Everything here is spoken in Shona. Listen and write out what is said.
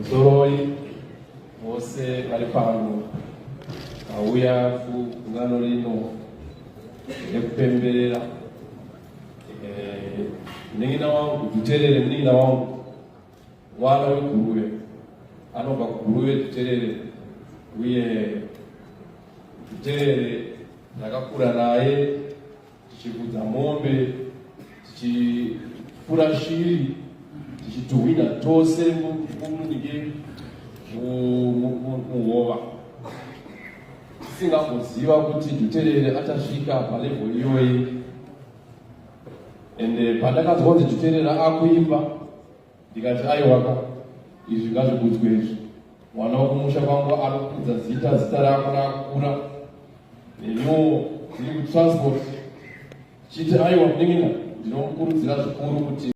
Pamusoroi vose vari pano vauya kugungano rino rekupemberera eh, munin'ina wangu Dhuterere. Munin'ina wangu mwana weGuruve, anobva kuGuruve Dhuterere, uye Dhuterere ndakakura naye tichifudza mombe, tichifura shiri, tichituhwina tose munike muhova, tisingamboziva kuti Dhuterere achasvika palevel iyoyi. Ende pandakanzwa kunzi Dhuterere akuimba, ndikati, "Aiwaka, izvi ngazvikudzwe izvi. Mwana wekumusha kwangu ari kukudza zita rako rakura." Neniwo ndiri kutransport chiti, aiwa, munin'ina ndinomukurudzira zvikuru kuti